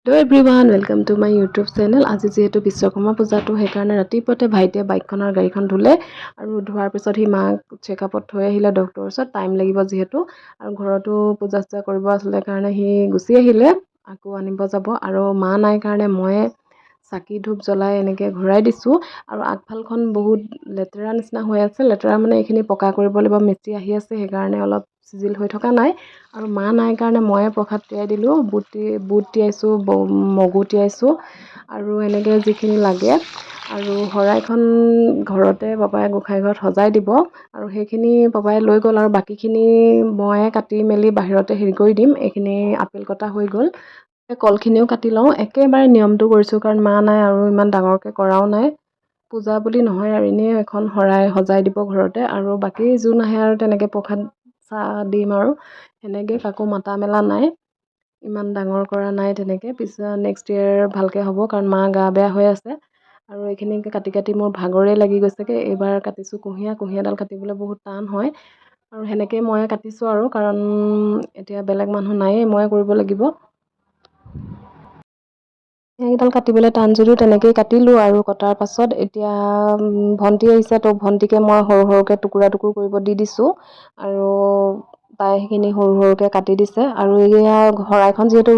Hello everyone, welcome to my YouTube channel. আজি যিহেতু বিশ্বকৰ্মা পূজাটো, সেইকাৰণে ৰাতিপুৱাতে ভাইটিয়ে বাইকখন আৰু গাড়ীখন ধুলে আৰু ধোৱাৰ পিছত সি মাক চেকআপত থৈ আহিলে ডক্টৰৰ ওচৰত, টাইম লাগিব যিহেতু। আৰু ঘৰতো পূজা চূজা কৰিব আছিলে কাৰণে সি গুচি আহিলে, আকৌ আনিব যাব। আৰু মা নাই কাৰণে ময়ে চাকি ধূপ জ্বলাই এনেকৈ ঘূৰাই দিছোঁ। আৰু আগফালখন বহুত লেতেৰা নিচিনা হৈ আছে। লেতেৰা মানে এইখিনি পকা কৰিব লাগিব, মিস্ত্ৰী আহি আছে, সেইকাৰণে অলপ চিজিল হৈ থকা নাই। আৰু মা নাই কাৰণে ময়ে প্ৰসাদ তিয়াই দিলোঁ। বুট তিয়াইছোঁ, মগু তিয়াইছোঁ আৰু এনেকৈ যিখিনি লাগে। আৰু শৰাইখন ঘৰতে পাপাই গোঁসাই ঘৰত সজাই দিব আৰু সেইখিনি পাপাই লৈ গ'ল আৰু বাকীখিনি ময়ে কাটি মেলি বাহিৰতে হেৰি কৰি দিম। এইখিনি আপেল কটা হৈ গ'ল, কলখিনিও কাটি লওঁ। একেবাৰে নিয়মটো কৰিছোঁ, কাৰণ মা নাই আৰু ইমান ডাঙৰকৈ কৰাও নাই। পূজা বুলি নহয় আৰু এনেই এখন শৰাই সজাই দিব ঘৰতে আৰু বাকী যোন আহে আৰু তেনেকৈ প্ৰসাদ চাহ দিম আৰু সেনেকৈ কাকো মাতা মেলা নাই, ইমান ডাঙৰ কৰা নাই তেনেকৈ। পিছত নেক্সট ইয়েৰ ভালকৈ হ'ব, কাৰণ মা গা বেয়া হৈ আছে। আৰু এইখিনি কাটি কাটি মোৰ ভাগৰেই লাগি গৈছেগৈ। এইবাৰ কাটিছোঁ কুঁহিয়াৰ। কুঁহিয়াৰডাল কাটিবলৈ বহুত টান হয় আৰু সেনেকৈয়ে ময়ে কাটিছোঁ আৰু, কাৰণ এতিয়া বেলেগ মানুহ নায়েই, ময়ে কৰিব লাগিব। সেইকেইডাল কাটিবলৈ টান যদিও তেনেকৈয়ে কাটিলোঁ। আৰু কটাৰ পাছত এতিয়া ভণ্টি আহিছে, তো ভণ্টিকে মই সৰু সৰুকৈ টুকুৰা টুকুৰ কৰিব দি দিছোঁ আৰু তাই সেইখিনি সৰু সৰুকৈ কাটি দিছে। আৰু এয়া শৰাইখন যিহেতু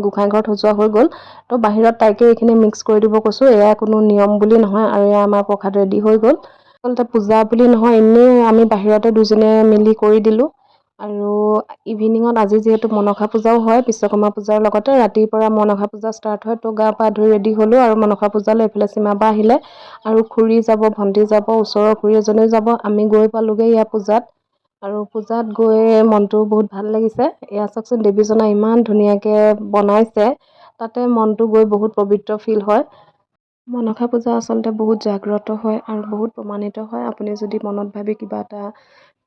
গোঁসাই ঘৰত সজোৱা হৈ গ'ল, তো বাহিৰত তাইকে এইখিনি মিক্স কৰি দিব কৈছোঁ। এয়া কোনো নিয়ম বুলি নহয়। আৰু এয়া আমাৰ প্ৰসাদ ৰেডি হৈ গ'ল। আচলতে পূজা বুলি নহয়, এনেই আমি বাহিৰতে দুইজনীয়ে মিলি কৰি দিলোঁ। আৰু ইভিনিঙত আজি যিহেতু মনসা পূজাও হয় বিশ্বকৰ্মা পূজাৰ লগতে, ৰাতিৰ পৰা মনসা পূজা ষ্টাৰ্ট হয়। তো গা পা ধুই ৰেডি হ'লোঁ আৰু মনসা পূজালৈ এইফালে সীমা বা আহিলে আৰু খুৰী যাব, ভণ্টি যাব, ওচৰৰ খুৰী এজনীও যাব। আমি গৈ পালোগৈ ইয়াৰ পূজাত আৰু পূজাত গৈ মনটো বহুত ভাল লাগিছে। এয়া চাওকচোন, দেৱীজনা ইমান ধুনীয়াকৈ বনাইছে, তাতে মনটো গৈ বহুত পবিত্ৰ ফিল হয়। মনসা পূজা আচলতে বহুত জাগ্ৰত হয় আৰু বহুত প্ৰমাণিত হয়। আপুনি যদি মনত ভাবি কিবা এটা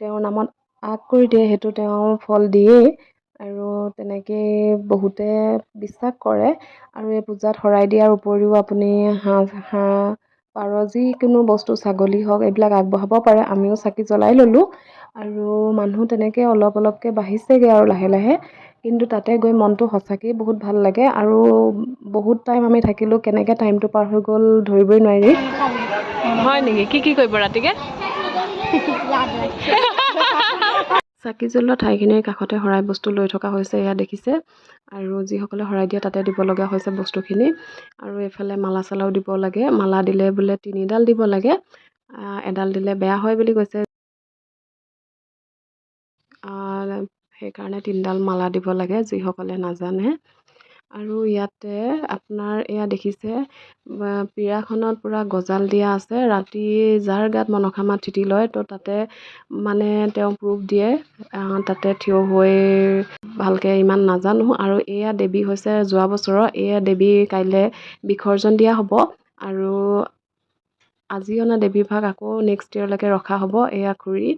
তেওঁৰ নামত আগ কৰি দিয়ে, সেইটো তেওঁ ফল দিয়েই আৰু তেনেকেই বহুতে বিশ্বাস কৰে। আৰু এই পূজাত শৰাই দিয়াৰ উপৰিও আপুনি হাঁহ হাঁহ পাৰ, যিকোনো বস্তু, ছাগলী হওক, এইবিলাক আগবঢ়াব পাৰে। আমিও চাকি জ্বলাই ল'লোঁ আৰু মানুহ তেনেকৈ অলপ অলপকৈ বাঢ়িছেগৈ আৰু লাহে লাহে। কিন্তু তাতে গৈ মনটো সঁচাকৈয়ে বহুত ভাল লাগে আৰু বহুত টাইম আমি থাকিলোঁ, কেনেকৈ টাইমটো পাৰ হৈ গ'ল ধৰিবই নোৱাৰি। হয় নেকি? কি কি কৰিব ৰাতিকে? চাকি জ্বলোৱা ঠাইখিনিৰ কাষতে শৰাই বস্তু লৈ থকা হৈছে, এয়া দেখিছে। আৰু যিসকলে শৰাই দিয়ে তাতে দিব লগা হৈছে বস্তুখিনি। আৰু এইফালে মালা চালাও দিব লাগে। মালা দিলে বোলে তিনিডাল দিব লাগে, এডাল দিলে বেয়া হয় বুলি কৈছে, সেইকাৰণে তিনিডাল মালা দিব লাগে, যিসকলে নাজানে। আৰু ইয়াতে আপোনাৰ এয়া দেখিছে, পীৰাখনত পূৰা গজাল দিয়া আছে। ৰাতি যাৰ গাত মনসা মা থিতি লয়, তো তাতে মানে তেওঁ প্ৰুফ দিয়ে তাতে থিয় হৈ। ভালকৈ ইমান নাজানো। আৰু এয়া দেৱী হৈছে যোৱা বছৰৰ। এয়া দেৱী কাইলৈ বিসৰ্জন দিয়া হ'ব আৰু আজি অনা দেৱীভাগ আকৌ নেক্সট ইয়েৰলৈকে ৰখা হ'ব। এয়া খুৰী।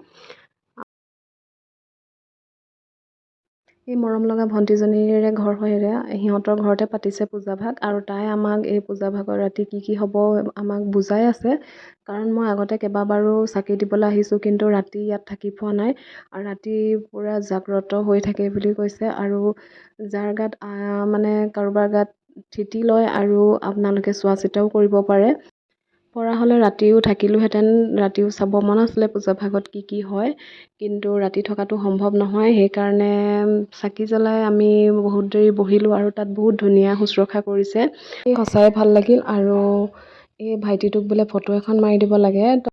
এই মৰম লগা ভণ্টিজনীৰে ঘৰ হয় এয়া, সিহঁতৰ ঘৰতে পাতিছে পূজাভাগ। আৰু তাই আমাক এই পূজাভাগৰ ৰাতি কি কি হ'ব আমাক বুজাই আছে, কাৰণ মই আগতে কেইবাবাৰো চাকি দিবলৈ আহিছোঁ, কিন্তু ৰাতি ইয়াত থাকি পোৱা নাই। আৰু ৰাতি পূৰা জাগ্ৰত হৈ থাকে বুলি কৈছে আৰু যাৰ গাত মানে কাৰোবাৰ গাত থিতি লয় আৰু আপোনালোকে চোৱা চিতাও কৰিব পাৰে। পৰা হ'লে ৰাতিও থাকিলোহেঁতেন, ৰাতিও চাব মন আছিলে পূজাভাগত কি কি হয়, কিন্তু ৰাতি থকাটো সম্ভৱ নহয়। সেইকাৰণে চাকি জ্বলাই আমি বহুত দেৰি বহিলোঁ আৰু তাত বহুত ধুনীয়া শুশ্ৰূষা কৰিছে, সঁচাই ভাল লাগিল। আৰু এই ভাইটিটোক বোলে ফটো এখন মাৰি দিব লাগে, তো